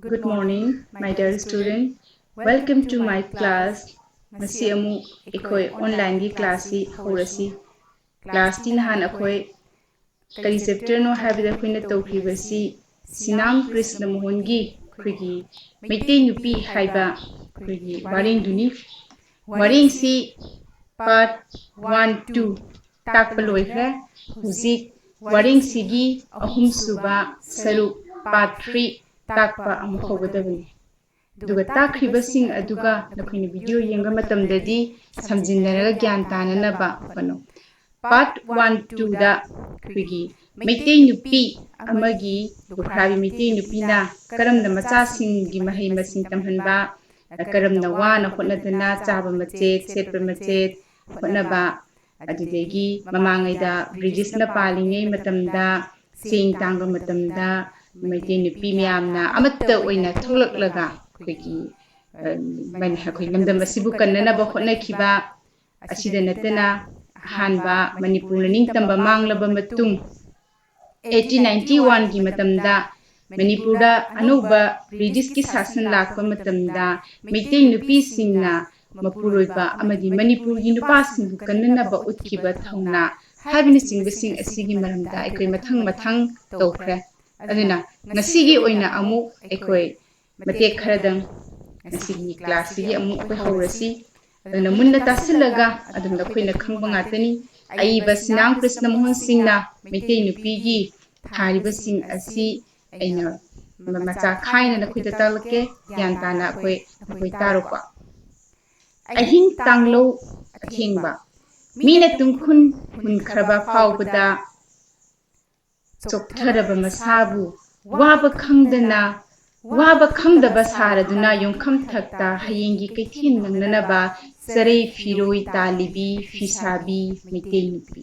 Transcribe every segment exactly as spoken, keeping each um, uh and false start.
Good morning, my dear student. Welcome to my class. ꯉꯁꯤ ꯑꯃꯨꯛ ꯑꯩꯈꯣꯏ online ꯒꯤ class ꯁꯤ ꯍꯧꯔꯁꯤ꯫ Class ꯇꯤ ꯅꯍꯥꯟ ꯑꯩꯈꯣꯏ ꯀꯔꯤ chapter ꯅꯣ ꯍꯥꯏꯕꯗ ꯑꯩꯈꯣꯏꯅ ꯇꯧꯈꯤꯕꯁꯤ ꯁꯤꯅꯥꯝ ꯀ꯭ꯔꯤꯁꯅ ꯃꯣꯍꯟꯒꯤ ꯑꯩꯈꯣꯏꯒꯤ ꯃꯩꯇꯩ ꯅꯨꯄꯤ ꯍꯥꯏꯕ ꯑꯩꯈꯣꯏꯒꯤ ꯋꯥꯔꯦꯡꯗꯨꯅꯤ꯫ ꯋꯥꯔꯦꯡꯁꯤ part one, two ꯇꯥꯛꯄ ꯂꯣꯏꯈ꯭ꯔꯦ꯫ ꯍꯧꯖꯤꯛ ꯋꯥꯔꯦꯡꯁꯤꯒꯤ ꯑꯍꯨꯝꯁꯨꯕ ꯁꯔꯨꯛ, part three ꯇꯥꯛꯄ ꯑꯃꯨꯛ ꯍꯧꯒꯗꯕꯅꯤ꯫ ꯑꯗꯨꯒ ꯇꯥꯛꯈ꯭ꯔꯤꯕꯁꯤꯡ ꯑꯗꯨꯒ ꯅꯈꯣꯏꯅ video ꯌꯦꯡꯕ ꯃꯇꯝꯗꯗꯤ ꯁꯝꯖꯤꯟꯅꯔꯒ ꯒ꯭ꯌꯥꯟ ꯇꯥꯅꯅꯕ ꯍꯣꯠꯅꯧ꯫ Part one, two ꯗ ꯑꯩꯈꯣꯏꯒꯤ ꯃꯩꯇꯩ ꯅꯨꯄꯤ ꯑꯃꯒꯤ, ꯂꯨꯈ꯭ꯔꯥꯕꯤ ꯃꯩꯇꯩ ꯅꯨꯄꯤꯅ ꯀꯔꯝꯅ ꯃꯆꯥꯁꯤꯡꯒꯤ ꯃꯍꯩ ꯃꯁꯤꯡ ꯇꯝꯍꯟꯕ, ꯀꯔꯝꯅ ꯋꯥꯅ ꯍꯣꯠꯅꯗꯅ ꯆꯥꯕ ꯃꯆꯦꯠ, ꯁꯦꯠꯄ ꯃꯆꯦꯠ ꯍꯣꯠꯅꯕ, ꯑꯗꯨꯗꯒꯤ ꯃꯃꯥꯡꯉꯩꯗ ꯕ꯭ꯔꯤꯇꯤꯁꯅ ꯄꯥꯜꯂꯤꯉꯩ ꯃꯇꯝꯗ ꯆꯦꯡ ꯇꯥꯡꯕ ꯃꯇꯝꯗ ꯃꯩꯇꯩ ꯅꯨꯄꯤ ꯃꯌꯥꯝꯅ ꯑꯃꯠꯇ ꯑꯣꯏꯅ ꯊꯣꯛꯂꯛꯂꯒ ꯑꯩꯈꯣꯏꯒꯤ, ꯑ, ꯃꯅꯤ-, ꯑꯩꯈꯣꯏ ꯂꯝꯗꯝ ꯑꯁꯤꯕꯨ ꯀꯟꯅꯅꯕ ꯍꯣꯠꯅꯈꯤꯕ꯫ ꯑꯁꯤꯗ ꯅꯠꯇꯅ ꯑꯍꯥꯟꯕ ꯃꯅꯤꯄꯨꯔꯅ ꯅꯤꯡꯇꯝꯕ ꯃꯥꯡꯂꯕ ꯃꯇꯨꯡ eighteen ninety one ꯒꯤ ꯃꯇꯝꯗ ꯃꯅꯤꯄꯨꯔꯗ ꯑꯅꯧꯕ ꯕ꯭ꯔꯤꯇꯤꯁꯀꯤ ꯁꯥꯁꯟ ꯂꯥꯛꯄ ꯃꯇꯝꯗ ꯃꯩꯇꯩ ꯅꯨꯄꯤꯁꯤꯡꯅ ꯃꯄꯨꯔꯣꯏꯕ ꯑꯃꯗꯤ ꯃꯅꯤꯄꯨꯔꯒꯤ ꯅꯨꯄꯥꯁꯤꯡꯕꯨ ꯀꯟꯅꯅꯕ ꯎꯠꯈꯤꯕ ꯊꯧꯅꯥ ꯍꯥꯏꯕꯅꯆꯤꯡꯕꯁꯤꯡ ꯑꯁꯤꯒꯤ ꯃꯔꯝꯗ ꯑꯩꯈꯣꯏ ꯃꯊꯪ ꯃꯊꯪ ꯇꯧꯈ꯭ꯔꯦ꯫ ꯑꯗꯨꯅ ꯉꯁꯤꯒꯤ ꯑꯣꯏꯅ ꯑꯃꯨꯛ ꯑꯩꯈꯣꯏ ꯃꯇꯦꯛ ꯈꯔꯗꯪ ꯉꯁꯤꯒꯤ class ꯁꯤꯒꯤ ꯑꯃꯨꯛ ꯑꯩꯈꯣꯏ ꯍꯧꯔꯁꯤ꯫ ꯑꯗꯨꯅ ꯃꯨꯟꯅ ꯇꯥꯁꯤꯜꯂꯒ ꯑꯗꯨꯝ ꯅꯈꯣꯏꯅ ꯈꯪꯕ ꯉꯥꯛꯇꯅꯤ꯫ ꯑꯏꯕ ꯁꯤꯅꯥꯝ ꯀ꯭ꯔꯤꯁꯅ ꯃꯣꯍꯟ ꯁꯤꯡꯅ ꯃꯩꯇꯩ ꯅꯨꯄꯤꯒꯤ ꯊꯥꯔꯤꯕꯁꯤꯡ ꯑꯁꯤ ꯑꯩꯅ ꯃꯆꯥ ꯈꯥꯏꯅ ꯅꯈꯣꯏꯗ ꯇꯥꯛꯂꯛꯀꯦ꯫ ꯒ꯭ꯌꯥꯟ ꯇꯥꯅ ꯑꯩꯈꯣꯏ ꯅꯈꯣꯏ ꯇꯥꯔꯣꯀꯣ꯫ ꯑꯍꯤꯡ ꯇꯥꯡꯂꯧ ꯑꯊꯦꯡꯕ꯫ ꯃꯤꯅ ꯇꯨꯡꯈꯨꯟ ꯍꯨꯟꯈ꯭ꯔꯕ ꯐꯥꯎꯕꯗ ꯆꯣꯛꯊꯔꯕ ꯃꯁꯥꯕꯨ ꯋꯥꯕ ꯈꯪꯗꯅ, ꯋꯥꯕ ꯈꯪꯗꯕ ꯁꯥꯔꯗꯨꯅ ꯌꯣꯡꯈꯝ ꯊꯛꯇ ꯍꯌꯦꯡꯒꯤ ꯀꯩꯊꯦꯜ ꯅꯪꯅꯅꯕ ꯆꯔꯩ ꯐꯤꯔꯣꯏ ꯇꯥꯜꯂꯤꯕꯤ ꯐꯤꯁꯥꯕꯤ ꯃꯩꯇꯩ ꯅꯨꯄꯤ꯫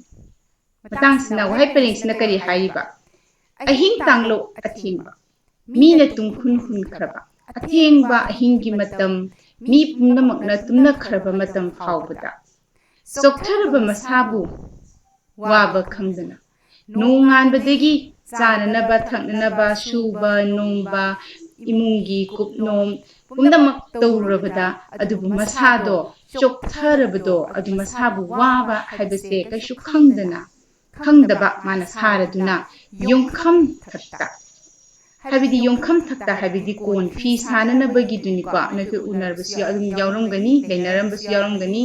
ꯃꯇꯥꯡꯁꯤꯅ ꯋꯥꯍꯩ ꯄꯔꯦꯡꯁꯤꯅ ꯀꯔꯤ ꯍꯥꯏꯔꯤꯕ? ꯑꯍꯤꯡ ꯇꯥꯡꯂꯧ ꯑꯊꯦꯡꯕ꯫ ꯃꯤꯅ ꯇꯨꯡꯈꯨꯟ ꯍꯨꯟꯈ꯭ꯔꯕ꯫ ꯑꯊꯦꯡꯕ ꯑꯍꯤꯡꯒꯤ ꯃꯇꯝ, ꯃꯤ ꯄꯨꯝꯅꯃꯛꯅ ꯇꯨꯝꯅꯈ꯭ꯔꯕ ꯃꯇꯝ ꯐꯥꯎꯕꯗ꯫ ꯆꯣꯛꯊꯔꯕ ꯃꯁꯥꯕꯨ ꯋꯥꯕ ꯈꯪꯗꯅ꯫ ꯅꯣꯡꯉꯥꯟꯕꯗꯒꯤ ꯆꯥꯅꯅꯕ, ꯊꯛꯅꯅꯕ, ꯁꯨꯕ ꯅꯣꯝꯕ, ꯏꯃꯨꯡꯒꯤ ꯀꯨꯞꯅꯣꯝ ꯄꯨꯝꯅꯃꯛ ꯇꯧꯔꯨꯔꯕꯗ, ꯑꯗꯨꯕꯨ ꯃꯁꯥꯗꯣ ꯆꯣꯛꯊꯔꯕꯗꯣ, ꯑꯗꯨ ꯃꯁꯥꯕꯨ ꯋꯥꯕ ꯍꯥꯏꯕꯁꯦ ꯀꯩꯁꯨ ꯈꯪꯗꯅ, ꯈꯪꯗꯕ ꯃꯥꯅ ꯁꯥꯔꯗꯨꯅ ꯌꯣꯡꯈꯝ ꯊꯛꯇ, ꯍꯥꯏꯕꯗꯤ ꯌꯣꯡꯈꯝ ꯊꯛꯇ ꯍꯥꯏꯕꯗꯤ ꯀꯣꯟ ꯐꯤ ꯁꯥꯅꯅꯕꯒꯤꯗꯨꯅꯤꯀꯣ꯫ ꯅꯈꯣꯏ ꯎꯅꯔꯕꯁꯨ ꯑꯗꯨꯝ ꯌꯥꯎꯔꯝꯒꯅꯤ, ꯂꯩꯅꯔꯝꯕꯁꯨ ꯌꯥꯎꯔꯝꯒꯅꯤ꯫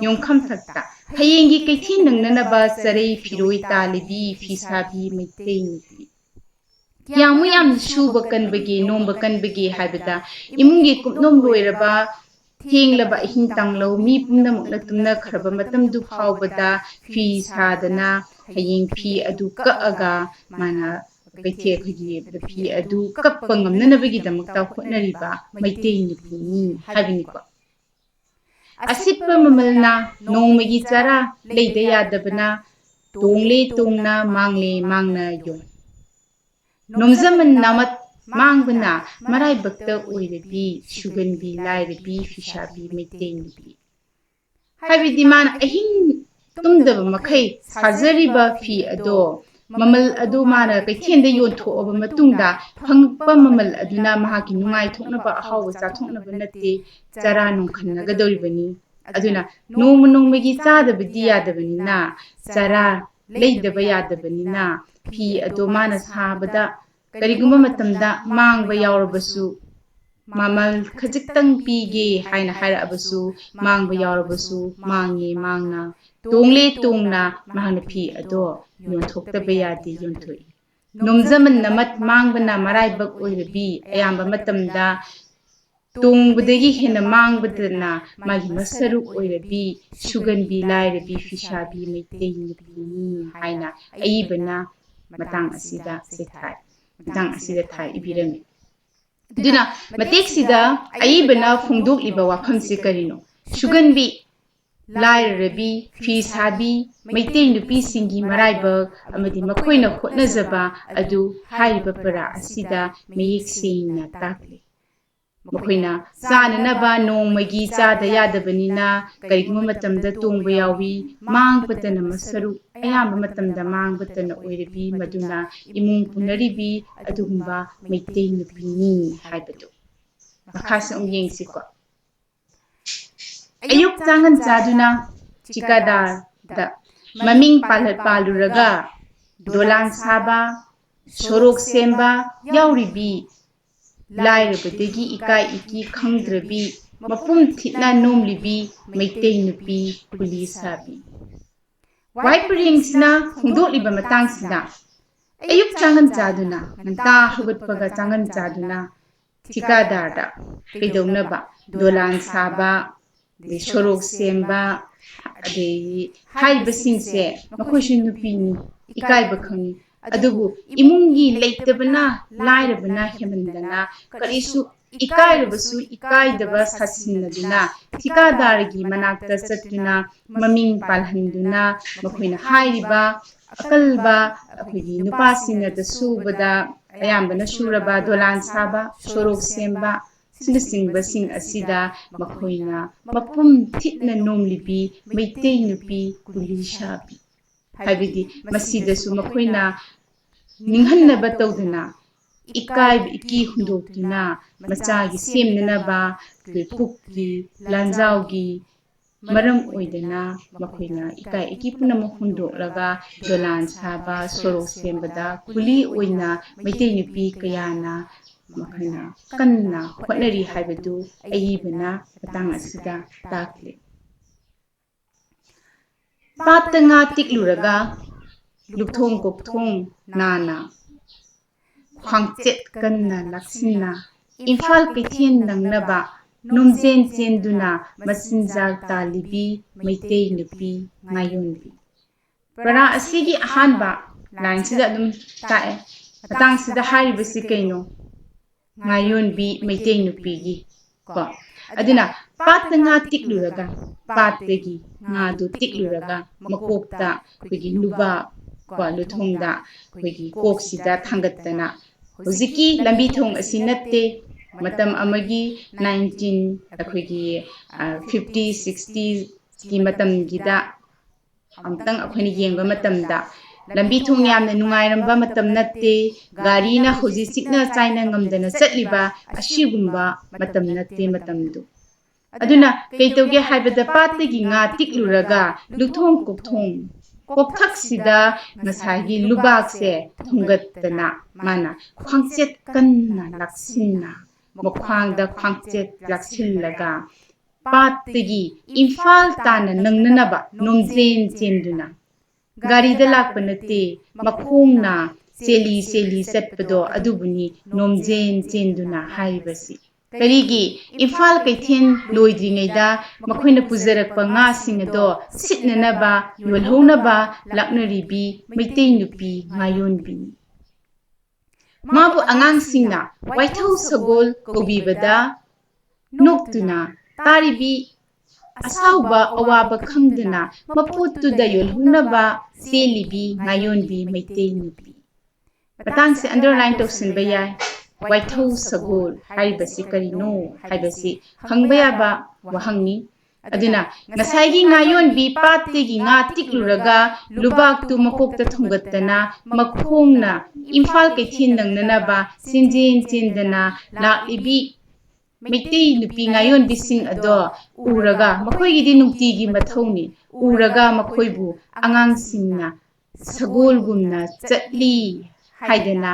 ꯌꯣꯡꯈꯝ ꯊꯛꯇ ꯍꯌꯦꯡꯒꯤ ꯀꯩꯊꯦꯜ ꯅꯪꯅꯅꯕ ꯆꯔꯩ ꯐꯤꯔꯣꯏ ꯇꯥꯜꯂꯤꯕꯤ ꯐꯤꯁꯥꯕꯤ ꯃꯩꯇꯩ ꯅꯨꯄꯤ꯫ ꯀꯌꯥꯃꯨꯛ ꯌꯥꯝꯅ ꯁꯨꯕ ꯀꯟꯕꯒꯦ, ꯅꯣꯝꯕ ꯀꯟꯕꯒꯦ ꯍꯥꯏꯕꯗ, ꯏꯃꯨꯡꯒꯤ ꯀꯨꯞꯅꯣꯝ ꯂꯣꯏꯔꯕ, ꯊꯦꯡꯂꯕ ꯑꯍꯤꯡ ꯇꯥꯡꯂꯧ, ꯃꯤ ꯄꯨꯝꯅꯃꯛꯅ ꯇꯨꯝꯅꯈ꯭ꯔꯕ ꯃꯇꯝꯗꯨ ꯐꯥꯎꯕꯗ ꯐꯤ ꯁꯥꯗꯅ, ꯍꯌꯦꯡ ꯐꯤ ꯑꯗꯨ ꯀꯛꯑꯒ ꯃꯥꯅ ꯀꯩꯊꯦꯜ, ꯑꯩꯈꯣꯏꯒꯤ ꯐꯤ ꯑꯗꯨ ꯀꯛꯄ ꯉꯝꯅꯅꯕꯒꯤꯗꯃꯛꯇ ꯍꯣꯠꯅꯔꯤꯕ ꯃꯩꯇꯩ ꯅꯨꯄꯤꯅꯤ ꯍꯥꯏꯕꯅꯤꯀꯣ꯫ ꯑꯁꯤꯠꯄ ꯃꯃꯜꯅ ꯅꯣꯡꯃꯒꯤ ꯆꯔꯥ ꯂꯩꯗ ꯌꯥꯗꯕꯅ, ꯇꯣꯡꯂꯦ ꯇꯣꯡꯅ, ꯃꯥꯡꯂꯦ ꯃꯥꯡꯅ ꯌꯣꯟ꯫ ꯅꯣꯝꯖꯃꯟ ꯅꯥꯃꯠ ꯃꯥꯡꯕꯅ ꯃꯔꯥꯏꯕꯛꯇ ꯑꯣꯏꯔꯕꯤ, ꯁꯨꯒꯟꯕꯤ ꯂꯥꯏꯔꯕꯤ ꯐꯤꯁꯥꯕꯤ ꯃꯩꯇꯩ ꯅꯨꯄꯤ꯫ ꯍꯥꯏꯕꯗꯤ ꯃꯥꯅ ꯑꯍꯤꯡ ꯇꯨꯝꯗꯕ ꯃꯈꯩ ꯁꯥꯖꯔꯤꯕ ꯐꯤ ꯑꯗꯣ, ꯃꯃꯜ ꯑꯗꯨ ꯃꯥꯅ ꯀꯩꯊꯦꯜꯗ ꯌꯣꯟꯊꯣꯛꯑꯕ ꯃꯇꯨꯡꯗ ꯐꯪꯉꯛꯄ ꯃꯃꯜ ꯑꯗꯨꯅ ꯃꯍꯥꯛꯀꯤ ꯅꯨꯡꯉꯥꯏꯊꯣꯛꯅꯕ, ꯑꯍꯥꯎꯕ ꯆꯥꯊꯣꯛꯅꯕ ꯅꯠꯇꯦ, ꯆꯔꯥ ꯅꯨꯡꯈꯟꯅꯒꯗꯧꯔꯤꯕꯅꯤ꯫ ꯑꯗꯨꯅ ꯅꯣꯡꯃ ꯅꯣꯡꯃꯒꯤ ꯆꯥꯗꯕꯗꯤ ꯌꯥꯗꯕꯅꯤꯅ, ꯆꯔꯥ ꯂꯩꯗꯕ ꯌꯥꯗꯕꯅꯤꯅ, ꯐꯤ ꯑꯗꯣ ꯃꯥꯅ ꯁꯥꯕꯗ ꯀꯔꯤꯒꯨꯝꯕ ꯃꯇꯝꯗ ꯃꯥꯡꯕ ꯌꯥꯎꯔꯕꯁꯨ, ꯃꯃꯜ ꯈꯖꯤꯛꯇꯪ ꯄꯤꯒꯦ ꯍꯥꯏꯅ ꯍꯥꯏꯔꯛꯑꯕꯁꯨ, ꯃꯥꯡꯕ ꯌꯥꯎꯔꯕꯁꯨ, ꯃꯥꯡꯉꯦ ꯃꯥꯡꯅ, ꯇꯣꯡꯂꯦ ꯇꯣꯡꯅ ꯃꯍꯥꯛꯅ ꯐꯤ ꯑꯗꯣ ꯌꯣꯟꯊꯣꯛꯇꯕ ꯌꯥꯗꯦ, ꯌꯣꯟꯊꯣꯛꯏ꯫ ꯅꯣꯝꯖꯃꯟ ꯅꯥꯃꯠ ꯃꯥꯡꯕꯅ ꯃꯔꯥꯏꯕꯛ ꯑꯣꯏꯔꯕꯤ, ꯑꯌꯥꯝꯕ ꯃꯇꯝꯗ ꯇꯣꯡꯕꯗꯒꯤ ꯍꯦꯟꯅ ꯃꯥꯡꯕꯗꯅ ꯃꯥꯒꯤ ꯃꯁꯔꯨꯛ ꯑꯣꯏꯔꯕꯤ, ꯁꯨꯒꯟꯕꯤ ꯂꯥꯏꯔꯕꯤ ꯐꯤꯁꯥꯕꯤ ꯃꯩꯇꯩ ꯅꯨꯄꯤꯅꯤ ꯍꯥꯏꯅ ꯑꯏꯕꯅ ꯃꯇꯥꯡ ꯑꯁꯤꯗ ꯆꯩꯊꯥꯏ, ꯃꯇꯥꯡ ꯑꯁꯤꯗ ꯊꯥꯏ ꯏꯕꯤꯔꯝꯃꯤ꯫ ꯑꯗꯨꯅ ꯃꯇꯦꯛꯁꯤꯗ ꯑꯏꯕꯅ ꯐꯣꯡꯗꯣꯛꯂꯤꯕ ꯋꯥꯐꯝꯁꯤ ꯀꯔꯤꯅꯣ? ꯁꯨꯒꯟꯕꯤ, ꯂꯥꯏꯔꯔꯕꯤ, ꯐꯤ ꯁꯥꯕꯤ, ꯃꯩꯇꯩ ꯅꯨꯄꯤꯁꯤꯡꯒꯤ ꯃꯔꯥꯏꯕꯛ ꯑꯃꯗꯤ ꯃꯈꯣꯏꯅ ꯍꯣꯠꯅꯖꯕ ꯑꯗꯨ ꯍꯥꯏꯔꯤꯕ ꯄꯔꯥ ꯑꯁꯤꯗ ꯃꯌꯦꯛ ꯁꯦꯡꯅ ꯇꯥꯛꯂꯤ꯫ ꯃꯈꯣꯏꯅ ꯆꯥꯅꯅꯕ ꯅꯣꯡꯃꯒꯤ ꯆꯥꯗ ꯌꯥꯗꯕꯅꯤꯅ ꯀꯔꯤꯒꯨꯝꯕ ꯃꯇꯝꯗ ꯇꯣꯡꯕ ꯌꯥꯎꯏ, ꯃꯥꯡꯕꯇꯅ ꯃꯁꯔꯨꯛ ꯑꯌꯥꯝꯕ ꯃꯇꯝꯗ ꯃꯥꯡꯕꯇꯅ ꯑꯣꯏꯔꯕꯤ, ꯃꯗꯨꯅ ꯏꯃꯨꯡ ꯄꯨꯅꯔꯤꯕꯤ ꯑꯗꯨꯒꯨꯝꯕ ꯃꯩꯇꯩ ꯅꯨꯄꯤꯅꯤ ꯍꯥꯏꯕꯗꯨ꯫ ꯃꯈꯥꯁꯨ ꯑꯃꯨꯛ ꯌꯦꯡꯁꯤꯀꯣ꯫ ꯑꯌꯨꯛ ꯆꯥꯉꯟ ꯆꯥꯗꯨꯅ ꯆꯤꯀꯥꯗꯥꯔꯗ ꯃꯃꯤꯡ ꯄꯥꯜꯍꯠ ꯄꯥꯜꯂꯨꯔꯒ ꯗꯣꯂꯥꯟ ꯁꯥꯕ, ꯁꯣꯔꯣꯛ ꯁꯦꯝꯕ ꯌꯥꯎꯔꯤꯕꯤ, ꯂꯥꯏꯔꯕꯗꯒꯤ ꯏꯀꯥꯏ ꯏꯀꯤ ꯈꯪꯗ꯭ꯔꯕꯤ, ꯃꯄꯨꯝ ꯊꯤꯠꯅ ꯅꯣꯝꯂꯤꯕꯤ ꯃꯩꯇꯩ ꯅꯨꯄꯤ ꯀꯨꯂꯤ ꯁꯥꯕꯤ꯫ ꯋꯥꯏ ꯄꯔꯦꯡꯁꯤꯅ ꯐꯣꯡꯗꯣꯛꯂꯤꯕ ꯃꯇꯥꯡꯁꯤꯗ, ꯑꯌꯨꯛ ꯆꯥꯉꯟ ꯆꯥꯗꯨꯅ, ꯉꯟꯇꯥ ꯍꯧꯒꯠꯄꯒ ꯆꯥꯉꯟ ꯆꯥꯗꯨꯅ ꯊꯤꯀꯥꯗꯥꯔꯗ ꯀꯩꯗꯧꯅꯕ, ꯗꯣꯂꯥꯟ ꯁꯥꯕ, ꯑꯗꯩ ꯁꯣꯔꯣꯛ ꯁꯦꯝꯕ, ꯑꯗꯒꯤ ꯍꯥꯏꯔꯤꯕꯁꯤꯡꯁꯦ ꯃꯈꯣꯏꯁꯨ ꯅꯨꯄꯤꯅꯤ, ꯏꯀꯥꯏꯕ ꯈꯪꯉꯤ꯫ ꯑꯗꯨꯕꯨ ꯏꯃꯨꯡꯒꯤ ꯂꯩꯇꯕꯅ, ꯂꯥꯏꯔꯕꯅ ꯍꯦꯟꯃꯟꯗꯅ ꯀꯔꯤꯁꯨ ꯏꯀꯥꯏꯔꯕꯁꯨ ꯏꯀꯥꯏꯗꯕ ꯁꯥꯁꯤꯟꯅꯗꯨꯅ ꯊꯤꯀꯥꯗꯥꯔꯒꯤ ꯃꯅꯥꯛꯇ ꯆꯠꯇꯨꯅ ꯃꯃꯤꯡ ꯄꯥꯜꯍꯟꯗꯨꯅ ꯃꯈꯣꯏꯅ ꯍꯥꯏꯔꯤꯕ ꯑꯀꯜꯕ ꯑꯩꯈꯣꯏꯒꯤ ꯅꯨꯄꯥꯁꯤꯡꯅꯗ ꯁꯨꯕꯗ ꯑꯌꯥꯝꯕꯅ ꯁꯨꯔꯕ ꯗꯣꯂꯥꯟ ꯁꯥꯕ, ꯁꯣꯔꯣꯛ ꯁꯦꯝꯕ, ꯑꯁꯤꯅꯆꯤꯡꯕꯁꯤꯡ ꯑꯁꯤꯗ ꯃꯈꯣꯏꯅ ꯃꯄꯨꯝ ꯊꯤꯠꯅ ꯅꯣꯝꯂꯤꯕꯤ ꯃꯩꯇꯩ ꯅꯨꯄꯤ ꯀꯨꯂꯤ ꯁꯥꯕꯤ꯫ ꯍꯥꯏꯕꯗꯤ ꯃꯁꯤꯗꯁꯨ ꯃꯈꯣꯏꯅ ꯅꯤꯡꯍꯟꯅꯕ ꯇꯧꯗꯅ ꯏꯀꯥꯏꯕ ꯏꯀꯤ ꯍꯨꯟꯗꯣꯛꯇꯨꯅ ꯃꯆꯥꯒꯤ ꯁꯦꯝꯅꯅꯕ ꯄꯨꯛꯀꯤ ꯂꯥꯟꯖꯥꯎꯒꯤ ꯃꯔꯝ ꯑꯣꯏꯗꯅ ꯃꯈꯣꯏꯅ ꯏꯀꯥꯏ ꯏꯀꯤ ꯄꯨꯝꯅꯃꯛ ꯍꯨꯟꯗꯣꯛꯂꯒ ꯗꯣꯂꯥꯟ ꯁꯥꯕ, ꯁꯣꯔꯣꯛ ꯁꯦꯝꯕꯗ ꯀꯨꯂꯤ ꯑꯣꯏꯅ ꯃꯩꯇꯩ ꯅꯨꯄꯤ ꯀꯌꯥꯅ ꯃꯈꯣꯏꯅ ꯀꯟꯅ ꯍꯣꯠꯅꯔꯤ ꯍꯥꯏꯕꯗꯨ ꯑꯏꯕꯅ ꯃꯇꯥꯡ ꯑꯁꯤꯗ ꯇꯥꯛꯂꯤ꯫ ꯄꯥꯠꯇ ꯉꯥ ꯇꯤꯛꯂꯨꯔꯒ ꯂꯨꯞꯊꯣꯡ ꯀꯣꯛꯊꯣꯡ ꯅꯥꯅ ꯈ꯭ꯋꯥꯡꯆꯦꯠ ꯀꯟꯅ ꯂꯥꯛꯁꯤꯟꯅ ꯏꯝꯐꯥꯜ ꯀꯩꯊꯦꯜ ꯅꯪꯅꯕ ꯅꯣꯝꯖꯦꯟ ꯆꯦꯟꯗꯨꯅ ꯃꯆꯤꯟꯖꯥꯛ ꯇꯥꯜꯂꯤꯕꯤ ꯃꯩꯇꯩ ꯅꯨꯄꯤ ꯉꯥꯌꯣꯟꯕꯤ꯫ ꯄꯔꯥ ꯑꯁꯤꯒꯤ ꯑꯍꯥꯟꯕ ꯂꯥꯏꯟꯁꯤꯗ ꯑꯗꯨꯝ ꯇꯥꯛꯑꯦ꯫ ꯃꯇꯥꯡꯁꯤꯗ ꯍꯥꯏꯔꯤꯕꯁꯤ ꯀꯩꯅꯣ? ꯉꯥꯌꯣꯟꯕꯤ ꯃꯩꯇꯩ ꯅꯨꯄꯤꯒꯤ ꯀꯣ꯫ ꯑꯗꯨꯅ ꯄꯥꯠꯇ ꯉꯥ ꯇꯤꯛꯂꯨꯔꯒ, ꯄꯥꯠꯇꯒꯤ ꯉꯥꯗꯨ ꯇꯤꯛꯂꯨꯔꯒ ꯃꯀꯣꯛꯇ ꯑꯩꯈꯣꯏꯒꯤ ꯂꯨꯕꯥꯛ ꯀꯣ, ꯂꯨꯊꯣꯡꯗ ꯑꯩꯈꯣꯏꯒꯤ ꯀꯣꯛꯁꯤꯗ ꯊꯥꯡꯒꯠꯇꯅ ꯍꯧꯖꯤꯛꯀꯤ ꯂꯝꯕꯤ ꯊꯣꯡ ꯑꯁꯤ ꯅꯠꯇꯦ, ꯃꯇꯝ ꯑꯃꯒꯤ ꯅꯥꯏꯟꯇꯤꯟ ꯑꯩꯈꯣꯏꯒꯤ, ꯑ, ꯐꯤꯐꯇꯤ, ꯁꯤꯛꯁꯇꯤꯒꯤ ꯃꯇꯝꯒꯤꯗ ꯑꯃꯨꯛꯇꯪ ꯑꯩꯈꯣꯏꯅ ꯌꯦꯡꯕ ꯃꯇꯝꯗ ꯂꯝꯕꯤ ꯊꯣꯡ ꯌꯥꯝꯅ ꯅꯨꯡꯉꯥꯏꯔꯝꯕ ꯃꯇꯝ ꯅꯠꯇꯦ, ꯒꯥꯔꯤꯅ ꯍꯧꯖꯤꯛ ꯆꯤꯛꯅ ꯆꯥꯏꯅ ꯉꯝꯗꯅ ꯆꯠꯂꯤꯕ ꯑꯁꯤꯒꯨꯝꯕ ꯃꯇꯝ ꯅꯠꯇꯦ ꯃꯇꯝꯗꯨ꯫ ꯑꯗꯨꯅ ꯀꯩ ꯇꯧꯒꯦ ꯍꯥꯏꯕꯗ ꯄꯥꯠꯇꯒꯤ ꯉꯥ ꯇꯤꯛꯂꯨꯔꯒ ꯂꯨꯊꯣꯡ ꯀꯣꯛꯊꯣꯡ ꯀꯣꯛꯊꯛꯁꯤꯗ ꯉꯁꯥꯏꯒꯤ ꯂꯨꯕꯥꯛꯁꯦ ꯊꯨꯡꯒꯠꯇꯅ ꯃꯥꯅ ꯈ꯭ꯋꯥꯡꯆꯦꯠ ꯀꯟꯅ ꯂꯥꯛꯁꯤꯟꯅ ꯃꯈ꯭ꯋꯥꯡꯗ ꯈ꯭ꯋꯥꯡꯆꯦꯠ ꯂꯥꯛꯁꯤꯜꯂꯒ ꯄꯥꯠꯇꯒꯤ ꯏꯝꯐꯥꯜ ꯇꯥꯟꯅ ꯅꯪꯅꯅꯕ ꯅꯣꯝꯖꯦꯟ ꯆꯦꯟꯗꯨꯅ, ꯒꯥꯔꯤꯗ ꯂꯥꯛꯄ ꯅꯠꯇꯦ, ꯃꯈꯣꯡꯅ ꯆꯦꯜꯂꯤ ꯆꯦꯜꯂꯤ ꯆꯠꯄꯗꯣ ꯑꯗꯨꯕꯨꯅꯤ ꯅꯣꯝꯖꯦꯟ ꯆꯦꯟꯗꯨꯅ ꯍꯥꯏꯔꯤꯕꯁꯤ꯫ ꯀꯔꯤꯒꯤ? ꯏꯝꯐꯥꯜ ꯀꯩꯊꯦꯜ ꯂꯣꯏꯗ꯭ꯔꯤꯉꯩꯗ ꯃꯈꯣꯏꯅ ꯄꯨꯖꯔꯛꯄ ꯉꯥꯁꯤꯡ ꯑꯗꯣ ꯁꯤꯠꯅꯅꯕ, ꯌꯣꯜꯍꯧꯅꯕ ꯂꯥꯛꯅꯔꯤꯕꯤ ꯃꯩꯇꯩ ꯅꯨꯄꯤ ꯉꯥꯌꯣꯟꯕꯤꯅꯤ꯫ ꯃꯥꯕꯨ ꯑꯉꯥꯡꯁꯤꯡꯅ ꯋꯥꯏꯊꯧ ꯁꯒꯣꯜ ꯀꯧꯕꯤꯕꯗ ꯅꯣꯛꯇꯨꯅ ꯇꯥꯔꯤꯕꯤ ꯑꯁꯥꯎꯕ ꯑꯋꯥꯕ ꯈꯪꯗꯅ ꯃꯄꯣꯠꯇꯨꯗ ꯌꯣꯜꯍꯧꯅꯕ ꯆꯦꯜꯂꯤꯕꯤ ꯉꯥꯌꯣꯟꯕꯤ ꯃꯩꯇꯩ ꯅꯨꯄꯤ꯫ ꯃꯇꯥꯡꯁꯦ underline ꯇꯧꯁꯤꯟꯕ ꯌꯥꯏ꯫ ꯋꯥꯏꯊꯧ ꯁꯒꯣꯜ ꯍꯥꯏꯔꯤꯕꯁꯤ ꯀꯔꯤꯅꯣ ꯍꯥꯏꯕꯁꯤ ꯍꯪꯕ ꯌꯥꯕ ꯋꯥꯍꯪꯅꯤ꯫ ꯑꯗꯨꯅ ꯉꯁꯥꯏꯒꯤ ꯉꯥꯌꯣꯟꯕꯤ ꯄꯥꯠꯇꯒꯤ ꯉꯥ ꯇꯤꯛꯂꯨꯔꯒ ꯂꯨꯕꯥꯛꯇꯨ ꯃꯀꯣꯛꯇ ꯊꯣꯡꯒꯠꯇꯅ ꯃꯈꯣꯡꯅ ꯏꯝꯐꯥꯜ ꯀꯩꯊꯦꯜ ꯅꯪꯅꯅꯕ ꯆꯦꯟꯖꯦꯟ ꯆꯦꯟꯗꯅ ꯂꯥꯛꯂꯤꯕꯤ ꯃꯩꯇꯩ ꯅꯨꯄꯤ ꯉꯥꯌꯣꯟꯕꯤꯁꯤꯡ ꯑꯗꯣ ꯎꯔꯒ, ꯃꯈꯣꯏꯒꯤꯗꯤ ꯅꯨꯡꯇꯤꯒꯤ ꯃꯊꯧꯅꯤ, ꯎꯔꯒ ꯃꯈꯣꯏꯕꯨ ꯑꯉꯥꯡꯁꯤꯡꯅ ꯁꯒꯣꯜꯒꯨꯝꯅ ꯆꯠꯂꯤ ꯍꯥꯏꯗꯅ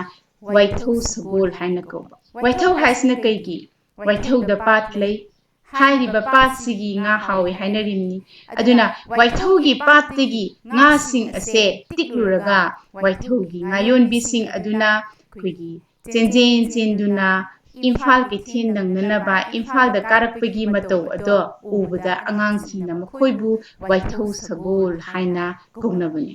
ꯋꯥꯏꯊꯧ ꯁꯒꯣꯜ ꯍꯥꯏꯅ ꯀꯧꯕ꯫ ꯋꯥꯏꯊꯧ ꯍꯥꯏꯁꯤꯅ ꯀꯩꯒꯤ? ꯋꯥꯏꯊꯧꯗ ꯄꯥꯠ ꯂꯩ꯫ ꯍꯥꯏꯔꯤꯕ ꯄꯥꯠꯁꯤꯒꯤ ꯉꯥ ꯍꯥꯎꯏ ꯍꯥꯏꯅꯔꯤꯕꯅꯤ꯫ ꯑꯗꯨꯅ ꯋꯥꯏꯊꯧꯒꯤ ꯄꯥꯠꯇꯒꯤ ꯉꯥꯁꯤꯡ ꯑꯁꯦ ꯇꯤꯛꯂꯨꯔꯒ ꯋꯥꯏꯊꯧꯒꯤ ꯉꯥꯌꯣꯟꯕꯤꯁꯤꯡ ꯑꯗꯨꯅ ꯑꯩꯈꯣꯏꯒꯤ ꯆꯦꯟꯖꯦꯟ ꯆꯦꯟꯗꯨꯅ ꯏꯝꯐꯥꯜ ꯀꯩꯊꯦꯜ ꯅꯪꯅꯅꯕ ꯏꯝꯐꯥꯜꯗ ꯀꯥꯔꯛꯄꯒꯤ ꯃꯇꯧ ꯑꯗꯣ ꯎꯕꯗ ꯑꯉꯥꯡꯁꯤꯡꯅ ꯃꯈꯣꯏꯕꯨ ꯋꯥꯏꯊꯧ ꯁꯒꯣꯜ ꯍꯥꯏꯅ ꯀꯧꯅꯕꯅꯤ꯫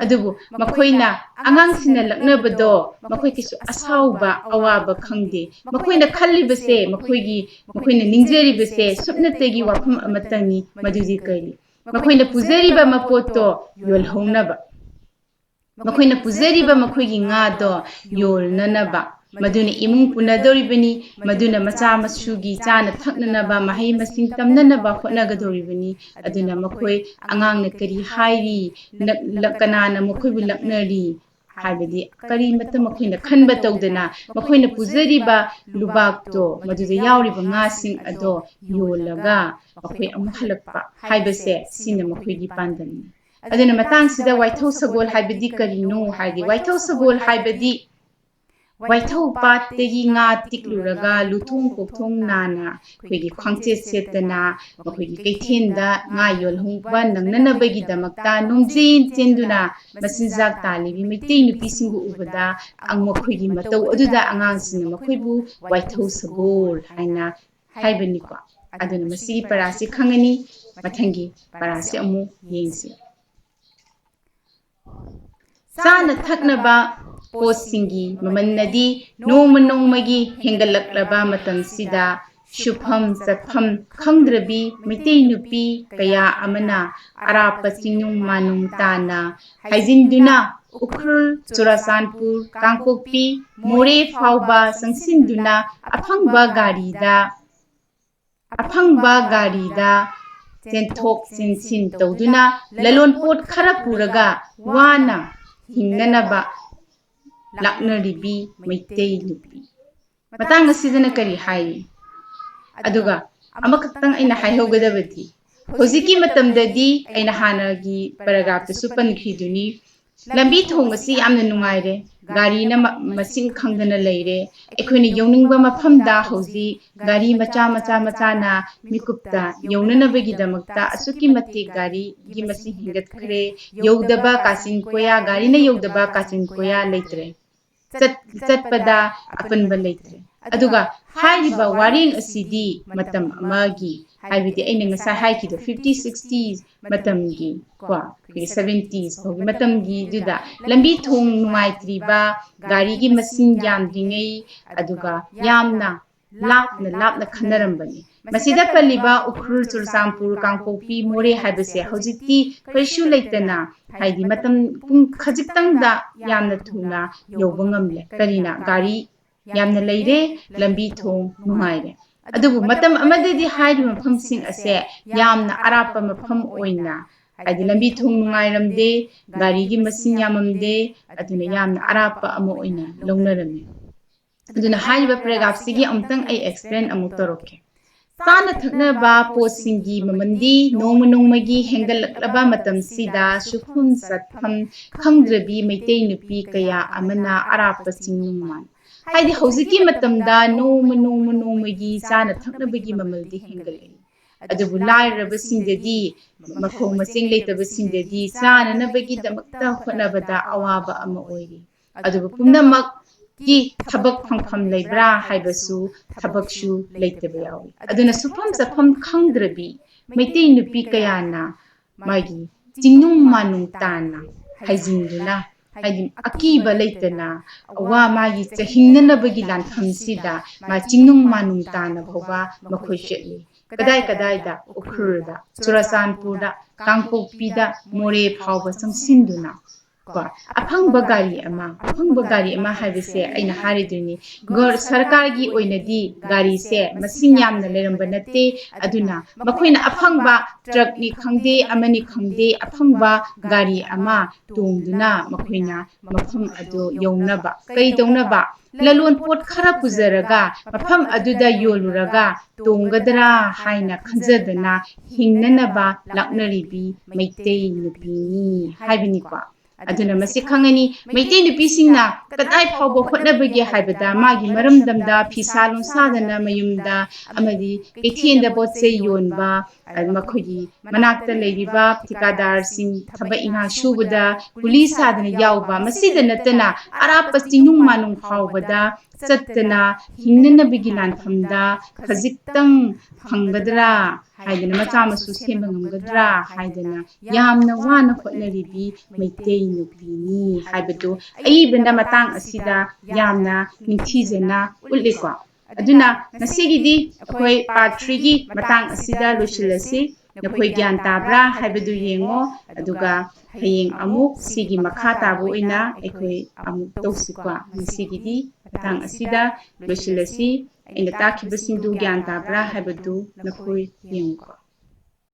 ꯑꯗꯨꯕꯨ ꯃꯈꯣꯏꯅ ꯑꯉꯥꯡꯁꯤꯡꯅ ꯂꯛꯅꯕꯗꯣ ꯃꯈꯣꯏ ꯀꯩꯁꯨ ꯑꯁꯥꯎꯕ, ꯑꯋꯥꯕ ꯈꯪꯗꯦ꯫ ꯃꯈꯣꯏꯅ ꯈꯜꯂꯤꯕꯁꯦ, ꯃꯈꯣꯏꯒꯤ, ꯃꯈꯣꯏꯅ ꯅꯤꯡꯖꯔꯤꯕꯁꯦ ꯁꯨꯞꯅꯇꯒꯤ ꯋꯥꯐꯝ ꯑꯃꯇꯪꯅꯤ, ꯃꯗꯨꯗꯤ ꯀꯔꯤ? ꯃꯈꯣꯏꯅ ꯄꯨꯖꯔꯤꯕ ꯃꯄꯣꯠꯇꯣ ꯌꯣꯜꯍꯧꯅꯕ꯫ ꯃꯈꯣꯏꯅ ꯄꯨꯖꯔꯤꯕ ꯃꯈꯣꯏꯒꯤ ꯉꯥꯗꯣ ꯌꯣꯜꯅꯅꯕ꯫ ꯃꯗꯨꯅ ꯏꯃꯨꯡ ꯄꯨꯅꯗꯧꯔꯤꯕꯅꯤ꯫ ꯃꯗꯨꯅ ꯃꯆꯥ ꯃꯁꯨꯒꯤ ꯆꯥꯅ ꯊꯛꯅꯅꯕ, ꯃꯍꯩ ꯃꯁꯤꯡ ꯇꯝꯅꯅꯕ ꯍꯣꯠꯅꯒꯗꯧꯔꯤꯕꯅꯤ꯫ ꯑꯗꯨꯅ ꯃꯈꯣꯏ, ꯑꯉꯥꯡꯅ ꯀꯔꯤ ꯍꯥꯏꯔꯤ, ꯅ-, ꯂ-, ꯀꯅꯥꯅ ꯃꯈꯣꯏꯕꯨ ꯂꯛꯅꯔꯤ ꯍꯥꯏꯕꯗꯤ ꯀꯔꯤꯃꯠꯇ ꯃꯈꯣꯏꯅ ꯈꯟꯕ ꯇꯧꯗꯅ, ꯃꯈꯣꯏꯅ ꯄꯨꯖꯔꯤꯕ ꯂꯨꯕꯥꯛꯇꯣ, ꯃꯗꯨꯗ ꯌꯥꯎꯔꯤꯕ ꯉꯥꯁꯤꯡ ꯑꯗꯣ ꯌꯣꯜꯂꯒ ꯃꯈꯣꯏ ꯑꯃꯨꯛ ꯍꯜꯂꯛꯄ ꯍꯥꯏꯕꯁꯦ, ꯁꯤꯅ ꯃꯈꯣꯏꯒꯤ ꯄꯥꯟꯗꯝꯅꯤ꯫ ꯑꯗꯨꯅ ꯃꯇꯥꯡꯁꯤꯗ ꯋꯥꯏꯊꯧ ꯁꯒꯣꯜ ꯍꯥꯏꯕꯗꯤ ꯀꯔꯤꯅꯣ ꯍꯥꯏꯗꯤ, ꯋꯥꯏꯊꯧ ꯁꯒꯣꯜ ꯍꯥꯏꯕꯗꯤ ꯋꯥꯏꯊꯧ ꯄꯥꯠꯇꯒꯤ ꯉꯥ ꯇꯤꯛꯂꯨꯔꯒ, ꯂꯨꯊꯣꯡ ꯀꯣꯛꯊꯣꯡ ꯅꯥꯅ ꯑꯩꯈꯣꯏꯒꯤ ꯈ꯭ꯋꯥꯡꯆꯦꯠ ꯁꯦꯠꯇꯅ, ꯃꯈꯣꯏꯒꯤ ꯀꯩꯊꯦꯜꯗ ꯉꯥ ꯌꯣꯜꯍꯧꯕ ꯅꯪꯅꯅꯕꯒꯤꯗꯃꯛꯇ ꯅꯣꯡꯖꯦꯟ ꯆꯦꯟꯗꯨꯅ ꯃꯆꯤꯟꯖꯥꯛ ꯇꯥꯜꯂꯤꯕꯤ ꯃꯩꯇꯩ ꯅꯨꯄꯤꯁꯤꯡꯕꯨ ꯎꯕꯗ, ꯑꯪ-, ꯃꯈꯣꯏꯒꯤ ꯃꯇꯧ ꯑꯗꯨꯗ ꯑꯉꯥꯡꯁꯤꯡꯅ ꯃꯈꯣꯏꯕꯨ ꯋꯥꯏꯊꯧ ꯁꯒꯣꯜ ꯍꯥꯏꯅ ꯍꯥꯏꯕꯅꯤꯀꯣ꯫ ꯑꯗꯨꯅ ꯃꯁꯤꯒꯤ ꯄꯔꯥꯁꯤ ꯈꯪꯉꯅꯤ꯫ ꯃꯊꯪꯒꯤ ꯄꯔꯥꯁꯤ ꯑꯃꯨꯛ ꯌꯦꯡꯁꯤ꯫ ꯆꯥꯅ ꯊꯛꯅꯕ ꯄꯣꯠꯁꯤꯡꯒꯤ ꯃꯃꯜꯅꯗꯤ ꯅꯣꯡꯃ ꯅꯣꯡꯃꯒꯤ ꯍꯦꯟꯒꯠꯂꯛꯂꯕ ꯃꯇꯝꯁꯤꯗ, ꯁꯨꯐꯝ ꯆꯠꯐꯝ ꯈꯪꯗ꯭ꯔꯕꯤ ꯃꯩꯇꯩ ꯅꯨꯄꯤ ꯀꯌꯥ ꯑꯃꯅ ꯑꯔꯥꯞꯄ ꯆꯤꯡꯅꯨꯡ ꯃꯥꯅꯨꯡ ꯇꯥꯅ ꯍꯥꯏꯖꯤꯟꯗꯨꯅ, ꯎꯈ꯭ꯔꯨꯜ, ꯆꯨꯔꯥꯆꯥꯟꯄꯨꯔ, ꯀꯥꯡꯄꯣꯛꯄꯤ, ꯃꯣꯔꯦ ꯐꯥꯎꯕ ꯆꯪꯁꯤꯟꯗꯨꯅ, ꯑꯐꯪꯕ ꯒꯥꯔꯤꯗ, ꯑꯐꯪꯕ ꯒꯥꯔꯤꯗ ꯆꯦꯟꯊꯣꯛ ꯆꯦꯟꯁꯤꯟ ꯇꯧꯗꯨꯅ, ꯂꯂꯣꯟꯄꯣꯠ ꯈꯔ ꯄꯨꯔꯒ ꯋꯥꯅ ꯍꯤꯡꯅꯅꯕ ꯂꯥꯛꯅꯔꯤꯕꯤ ꯃꯩꯇꯩ ꯅꯨꯄꯤ꯫ ꯃꯇꯥꯡ ꯑꯁꯤꯗꯅ ꯀꯔꯤ ꯍꯥꯏꯔꯤ? ꯑꯗꯨꯒ ꯑꯃꯈꯛꯇꯪ ꯑꯩꯅ ꯍꯥꯏꯍꯧꯒꯗꯕꯗꯤ, ꯍꯧꯖꯤꯛꯀꯤ ꯃꯇꯝꯗꯗꯤ ꯑꯩꯅ ꯍꯥꯟꯅꯒꯤ ꯄꯦꯔꯥꯒ꯭ꯔꯥꯐꯇꯁꯨ ꯄꯟꯈꯤꯗꯨꯅꯤ, ꯂꯝꯕꯤ ꯊꯣꯡ ꯑꯁꯤ ꯌꯥꯝꯅ ꯅꯨꯡꯉꯥꯏꯔꯦ, ꯒꯥꯔꯤꯅ ꯃ-, ꯃꯁꯤꯡ ꯈꯪꯗꯅ ꯂꯩꯔꯦ꯫ ꯑꯩꯈꯣꯏꯅ ꯌꯧꯅꯤꯡꯕ ꯃꯐꯝꯗ ꯍꯧꯖꯤꯛ ꯒꯥꯔꯤ ꯃꯆꯥ ꯃꯆꯥ ꯃꯆꯥꯅ ꯃꯤꯀꯨꯞꯇ ꯌꯧꯅꯅꯕꯒꯤꯗꯃꯛꯇ ꯑꯁꯨꯛꯀꯤ ꯃꯇꯤꯛ ꯒꯥꯔꯤꯒꯤ ꯃꯁꯤꯡ ꯍꯦꯟꯒꯠꯈ꯭ꯔꯦ꯫ ꯌꯧꯗꯕ ꯀꯥꯆꯤꯟ ꯀꯣꯌꯥ, ꯒꯥꯔꯤꯅ ꯌꯧꯗꯕ ꯀꯥꯆꯤꯟ ꯀꯣꯌꯥ ꯂꯩꯇ꯭ꯔꯦ꯫ ꯆꯠ-, ꯆꯠꯄꯗ ꯑꯄꯟꯕ ꯂꯩꯇ꯭ꯔꯦ꯫ ꯑꯗꯨꯒ ꯍꯥꯏꯔꯤꯕ ꯋꯥꯔꯦꯡ ꯑꯁꯤꯗꯤ ꯃꯇꯝ ꯑꯃꯒꯤ, ꯍꯥꯏꯕꯗꯤ ꯑꯩꯅ ꯉꯁꯥꯏ ꯍꯥꯏꯈꯤꯗꯣ, fifty sixties ꯃꯇꯝꯒꯤ, ꯀꯣ, ꯑꯩꯈꯣꯏꯒꯤ seventies ꯐꯥꯎꯒꯤ ꯃꯇꯝꯒꯤꯗꯨꯗ ꯂꯝꯕꯤ ꯊꯣꯡ ꯅꯨꯡꯉꯥꯏꯇ꯭ꯔꯤꯕ, ꯒꯥꯔꯤꯒꯤ ꯃꯁꯤꯡ ꯌꯥꯝꯗ꯭ꯔꯤꯉꯩ, ꯑꯗꯨꯒ ꯌꯥꯝꯅ ꯂꯥꯞꯅ ꯂꯥꯞꯅ ꯈꯟꯅꯔꯝꯕꯅꯤ꯫ ꯃꯁꯤꯗ ꯄꯜꯂꯤꯕ ꯎꯈ꯭ꯔꯨꯜ, ꯆꯨꯔꯆꯥꯟꯄꯨꯔ, ꯀꯥꯡꯄꯣꯛꯄꯤ, ꯃꯣꯔꯦ ꯍꯥꯏꯕꯁꯦ ꯍꯧꯖꯤꯛꯇꯤ ꯀꯔꯤꯁꯨ ꯂꯩꯇꯅ, ꯍꯥꯏꯗꯤ ꯃꯇꯝ ꯄꯨꯡ ꯈꯖꯤꯛꯇꯪꯗ ꯌꯥꯝꯅ ꯊꯨꯅ ꯌꯧꯕ ꯉꯝꯂꯦ꯫ ꯀꯔꯤꯅ? ꯒꯥꯔꯤ ꯌꯥꯝꯅ ꯂꯩꯔꯦ, ꯂꯝꯕꯤ ꯊꯣꯡ ꯅꯨꯡꯉꯥꯏꯔꯦ꯫ ꯑꯗꯨꯕꯨ ꯃꯇꯝ ꯑꯃꯗꯗꯤ ꯍꯥꯏꯔꯤꯕ ꯃꯐꯝꯁꯤꯡ ꯑꯁꯦ ꯌꯥꯝꯅ ꯑꯔꯥꯞꯄ ꯃꯐꯝ ꯑꯣꯏꯅ, ꯍꯥꯏꯗꯤ ꯂꯝꯕꯤ ꯊꯣꯡ ꯅꯨꯡꯉꯥꯏꯔꯝꯗꯦ, ꯒꯥꯔꯤꯒꯤ ꯃꯁꯤꯡ ꯌꯥꯝꯃꯝꯗꯦ, ꯑꯗꯨꯅ ꯌꯥꯝꯅ ꯑꯔꯥꯞꯄ ꯑꯃ ꯑꯣꯏꯅ ꯂꯧꯅꯔꯝꯃꯤ꯫ ꯑꯗꯨꯅ ꯍꯥꯏꯔꯤꯕ paragraph ꯁꯤꯒꯤ ꯑꯃꯨꯛꯇꯪ ꯑꯩ explain ꯑꯃꯨꯛ ꯇꯧꯔꯛꯀꯦ꯫ ꯆꯥꯅ ꯊꯛꯅꯕ ꯄꯣꯠꯁꯤꯡꯒꯤ ꯃꯃꯜꯗꯤ ꯅꯣꯡꯃ ꯅꯣꯡꯃꯒꯤ ꯍꯦꯟꯒꯠꯂꯛꯂꯕ ꯃꯇꯝꯁꯤꯗ ꯁꯨꯐꯝ ꯆꯠꯐꯝ ꯈꯪꯗ꯭ꯔꯕꯤ ꯃꯩꯇꯩ ꯅꯨꯄꯤ ꯀꯌꯥ ꯑꯃꯅ ꯑꯔꯥꯞꯄ ꯆꯤꯡꯅꯨꯡ ꯃꯥꯟ, ꯍꯥꯏꯗꯤ ꯍꯧꯖꯤꯛꯀꯤ ꯃꯇꯝꯗ ꯅꯣꯡꯃ ꯅꯣꯡꯃ ꯅꯣꯡꯃꯒꯤ ꯆꯥꯅ ꯊꯛꯅꯕꯒꯤ ꯃꯃꯜꯗꯤ ꯍꯦꯟꯒꯠꯂꯛꯏ꯫ ꯑꯗꯨꯕꯨ ꯂꯥꯏꯔꯕꯁꯤꯡꯗꯗꯤ, ꯃꯈꯣꯡ ꯃꯆꯦꯡ ꯂꯩꯇꯕꯁꯤꯡꯗꯗꯤ ꯆꯥꯅꯅꯕꯒꯤꯗꯃꯛꯇ ꯍꯣꯠꯅꯕꯗ ꯑꯋꯥꯕ ꯑꯃ ꯑꯣꯏꯔꯤ꯫ ꯑꯗꯨꯕꯨ ꯄꯨꯝꯅꯃꯛꯀꯤ ꯊꯕꯛ ꯐꯪꯐꯝ ꯂꯩꯕ꯭ꯔꯥ ꯍꯥꯏꯕꯁꯨ ꯊꯕꯛꯁꯨ ꯂꯩꯇꯕ ꯌꯥꯎꯏ꯫ ꯑꯗꯨꯅ ꯁꯨꯐꯝ ꯆꯥꯐꯝ ꯈꯪꯗ꯭ꯔꯕꯤ ꯃꯩꯇꯩ ꯅꯨꯄꯤ ꯀꯌꯥꯅ ꯃꯥꯒꯤ ꯆꯤꯡꯅꯨꯡ ꯃꯥꯅꯨꯡ ꯇꯥꯅ ꯍꯩꯖꯤꯟꯗꯨꯅ, ꯍꯥꯏꯗꯤ ꯑꯀꯤꯕ ꯂꯩꯇꯅ, ꯑꯋꯥ ꯃꯥꯒꯤ ꯆꯍꯤꯡꯅꯅꯕꯒꯤ ꯂꯥꯟꯐꯝꯁꯤꯗ ꯃꯥ ꯆꯤꯡꯅꯨꯡ ꯃꯥꯅꯨꯡ ꯇꯥꯅ ꯐꯥꯎꯕ ꯃꯈꯣꯏ ꯆꯠꯂꯤ꯫ ꯀꯗꯥꯏ ꯀꯗꯥꯏꯗ? ꯎꯈ꯭ꯔꯨꯜꯗ, ꯆꯨꯔꯆꯥꯟꯄꯨꯔꯗ, ꯀꯥꯡꯄꯣꯛꯄꯤꯗ, ꯃꯣꯔꯦ ꯐꯥꯎꯕ ꯆꯪꯁꯤꯟꯗꯨꯅ ꯀꯣ, ꯑꯐꯪꯕ ꯒꯥꯔꯤ ꯑꯃ, ꯑꯐꯪꯕ ꯒꯥꯔꯤ ꯑꯃ ꯍꯥꯏꯕꯁꯦ ꯑꯩꯅ ꯍꯥꯏꯔꯤꯗꯨꯅꯤ, ꯒꯣ-, ꯁꯔꯀꯥꯔꯒꯤ ꯑꯣꯏꯅꯗꯤ ꯒꯥꯔꯤꯁꯦ ꯃꯁꯤꯡ ꯌꯥꯝꯅ ꯂꯩꯔꯝꯕ ꯅꯠꯇꯦ꯫ ꯑꯗꯨꯅ ꯃꯈꯣꯏꯅ ꯑꯐꯪꯕ ꯇ꯭ꯔꯛꯅꯤ ꯈꯪꯗꯦ, ꯑꯃꯅꯤ ꯈꯪꯗꯦ, ꯑꯐꯪꯕ ꯒꯥꯔꯤ ꯑꯃ ꯇꯣꯡꯗꯨꯅ ꯃꯈꯣꯏꯅ ꯃꯐꯝ ꯑꯗꯨ ꯌꯧꯅꯕ, ꯀꯩꯗꯧꯅꯕ? ꯂꯂꯣꯟ ꯄꯣꯠ ꯈꯔ ꯄꯨꯖꯔꯒ ꯃꯐꯝ ꯑꯗꯨꯗ ꯌꯣꯜꯂꯨꯔꯒ ꯇꯣꯡꯒꯗ꯭ꯔꯥ ꯍꯥꯏꯅ ꯈꯟꯖꯗꯅ ꯍꯤꯡꯅꯅꯕ ꯂꯥꯛꯅꯔꯤꯕꯤ ꯃꯩꯇꯩ ꯅꯨꯄꯤꯅꯤ ꯍꯥꯏꯕꯅꯤꯀꯣ꯫ ꯑꯗꯨꯅ ꯃꯁꯤ ꯈꯪꯉꯅꯤ, ꯃꯩꯇꯩ ꯅꯨꯄꯤꯁꯤꯡꯅ ꯀꯗꯥꯏ ꯐꯥꯎꯕ ꯍꯣꯠꯅꯕꯒꯦ ꯍꯥꯏꯕꯗ ꯃꯥꯒꯤ ꯃꯔꯝꯗꯝꯗ ꯐꯤꯁꯥ ꯂꯣꯟꯁꯥꯗꯅ ꯃꯌꯨꯝꯗ ꯑꯃꯗꯤ ꯀꯩꯊꯦꯜꯗ ꯄꯣꯠ ꯆꯩ ꯌꯣꯟꯕ, ꯃꯈꯣꯏꯒꯤ ꯃꯅꯥꯛꯇ ꯂꯩꯔꯤꯕ ꯊꯤꯀꯥꯗꯥꯔꯁꯤꯡ ꯊꯕꯛ ꯏꯪꯈꯥꯡ ꯁꯨꯕꯗ ꯀꯨꯂꯤ ꯁꯥꯗꯅ ꯌꯥꯎꯕ, ꯃꯁꯤꯗ ꯅꯠꯇꯅ ꯑꯔꯥꯞꯄ ꯆꯤꯡꯅꯨꯡ ꯃꯥꯅꯨꯡ ꯐꯥꯎꯕꯗ ꯆꯠꯇꯅ ꯍꯤꯡꯅꯅꯕꯒꯤ ꯂꯥꯟꯐꯝꯗ ꯈꯖꯤꯛꯇꯪ ꯐꯪꯒꯗ꯭ꯔꯥ ꯍꯥꯏꯗꯅ, ꯃꯆꯥ ꯃꯁꯨ ꯁꯦꯝꯕ ꯉꯝꯒꯗ꯭ꯔꯥ ꯍꯥꯏꯗꯅ ꯌꯥꯝꯅ ꯋꯥꯅ ꯍꯣꯠꯅꯔꯤꯕꯤ ꯃꯩꯇꯩ ꯅꯨꯄꯤꯅꯤ ꯍꯥꯏꯕꯗꯨ ꯑꯏꯕꯅ ꯃꯇꯥꯡ ꯑꯁꯤꯗ ꯌꯥꯝꯅ ꯅꯤꯡꯊꯤꯖꯅ ꯎꯠꯂꯤꯀꯣ꯫ ꯑꯗꯨꯅ ꯉꯁꯤꯒꯤꯗꯤ ꯑꯩꯈꯣꯏ part three ꯒꯤ ꯃꯇꯥꯡ ꯑꯁꯤꯗ ꯂꯣꯏꯁꯤꯜꯂꯁꯤ꯫ ꯅꯈꯣꯏ ꯒ꯭ꯌꯥꯟ ꯇꯥꯕ꯭ꯔꯥ ꯍꯥꯏꯕꯗꯨ ꯌꯦꯡꯉꯣ, ꯑꯗꯨꯒ ꯍꯌꯦꯡ ꯑꯃꯨꯛ ꯁꯤꯒꯤ ꯃꯈꯥ ꯇꯥꯕ ꯑꯣꯏꯅ ꯑꯩꯈꯣꯏ ꯑꯃꯨꯛ ꯇꯧꯁꯤꯀꯣ꯫ ꯉꯁꯤꯒꯤꯗꯤ ꯃꯇꯥꯡ ꯑꯁꯤꯗ ꯂꯣꯏꯁꯤꯜꯂꯁꯤ꯫ ꯑꯩꯅ ꯇꯥꯛꯈꯤꯕꯁꯤꯡꯗꯨ ꯒ꯭ꯌꯥꯟ ꯇꯥꯕ꯭ꯔꯥ ꯍꯥꯏꯕꯗꯨ ꯅꯈꯣꯏ ꯌꯦꯡꯉꯨꯀꯣ꯫